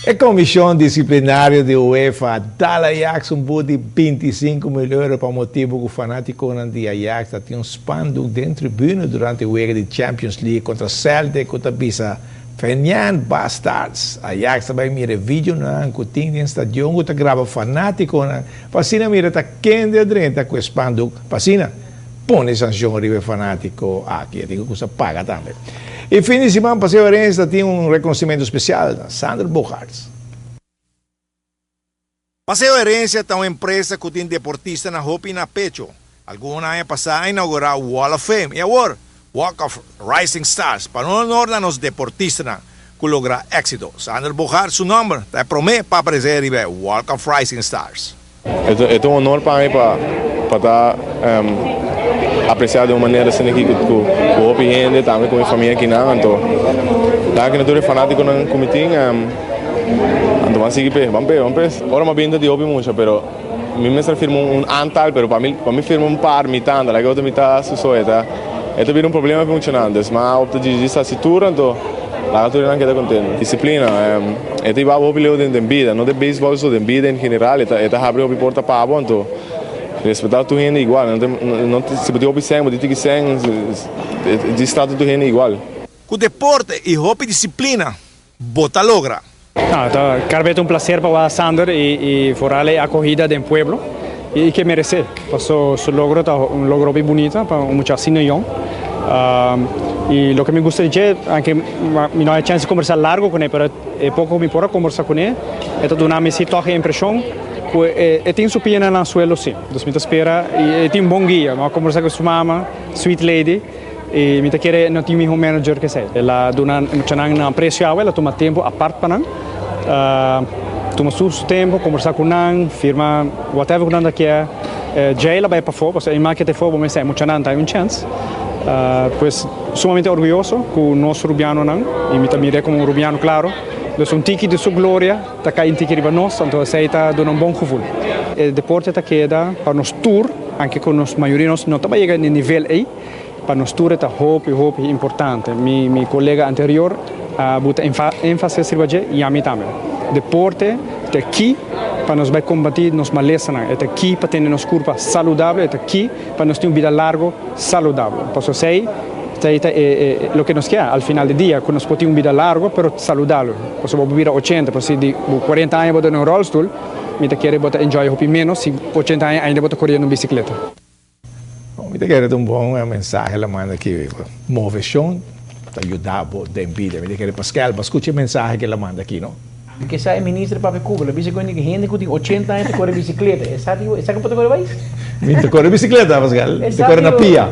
E Komishon Disiplinario di UEFA a dal Ajax un but di 25 mil euro pa motibu ku fanátikonan di Ajax ta tin un spandoek den tribune durante wega di Champions League kontra Celtic ku ta bisa Fenian Bastards. Ajax ta bai mira e videonan ku tin den stadion ku ta graba fanátikonan pa asina mira ta kende a drenta ku e spandoek pa asina pone sanshon riba e fanátiko aki. E tin ku kusa paga tambe. E fin di siman Paseo Herencia ta tin un rekonosimentu spesial na Sander Bogaerts. Paseo Herencia ta un empresa ku tin deportistanan hopi na pecho. Algun aña pasá a inaugurá Wall of Fame i awor Walk of Rising Stars pa un honor na nos deportistanan ku logra éksito. Sander Bogaerts su nòmber ta e promé pa aparesé riba e Walk of Rising Stars. E ta un honor pa mi pa ta apreciá den un manera asina aki ku hopi hende, tambe ku mi famia akinan. Anto danki na tur e fanátikonan ku mi tin. Anto ban sigui p'e, ban p'e, ban p'e. Ora mi a binta di hopi mucha, pero mi mester firma un aantal, pero pa mi pa mi firma un par mi tanda, like otro mi ta su so e ta e ta bira un problema pa e muchanan. Dus mi a opta di djis hasi tur anto laga tur esnan keda kontento. Disiplina, e ta hiba bo hopi leu den bida, no den beisbòl so, den bida en general e ta e ta habri hopi porta pa bo, anto respetá tur hende igual, no ta no ta si bo tin hopi sèn bo tin tiki sèn, djis trata tur hende igual. Ku deporte i hopi disiplina bo ta logra. Ta cada un placer pa wak Sander y vooral e acogida den pueblo y ke merece paso su logro ta un logro hopi bunita pa un mucha asina yong y loke mi gusta di dje aunke mi no hay chance di conversa largo cune pero e poco mi por a conversa cune e ta duna mi si toch e impresion cu e tin su pianan na suelo si dus mi ta spera y e tin un bon guia mi a conversa cu su mama sweet lady. I mi ta kere no tin miho manager ke esei. El a duna muchanan nan aprecio awe, el a tuma tempo apart pa nan, tuma su tempo, kombersá ku nan, firma whatever ku nan ta kier. Djei el a bai pafó, pasobra e man ke ta efó bo mester e muchanan ta un chèns. Pues sumamente orguyoso ku nos rubianonan, i mi ta mir'é komo un rubiano klaro. Dus un tiki di su gloria ta kai un tiki riba nos, anto esei ta duna un bon gevoel. E deporte ta keda pa nos tur, anke ku nos mayoria nos no ta bai yega na e nivel ei. Pa nos tur e ta hopi hopi importante. Mi mi colega anterior a buta enfasis riba dje y ami tambe. Deporte ta ki pa nos bai combati nos malesanan, e ta ki pa tene nos curpa saludable, e ta ki pa nos tin un bida largo saludable. Pasobra esey esey ta e e loke nos kier al final di dia, cu nos por tin un bida largo pero saludable. Pasobra bo por bira ochenta, pero si di bo cuarenta aña bo ta den un rolstoel, mi ta kere bo ta enjoy hopi menos si ochenta aña ainda bo ta coriendo un bicicleta. Mi ta kere ta un bon mensahe la manda aki. Moveshon ta yuda bo den bida. Mi ta kere Pascal bo a skucha e mensahe ke la manda aki no. Ke sa e minister papia Cuba lo bisa ku hende ku tin ochenta aña ta kore bisikleta. E sa e sa ku bo ta kore bai? Mi ta kore bisikleta Pascal. Mi ta kore na pia.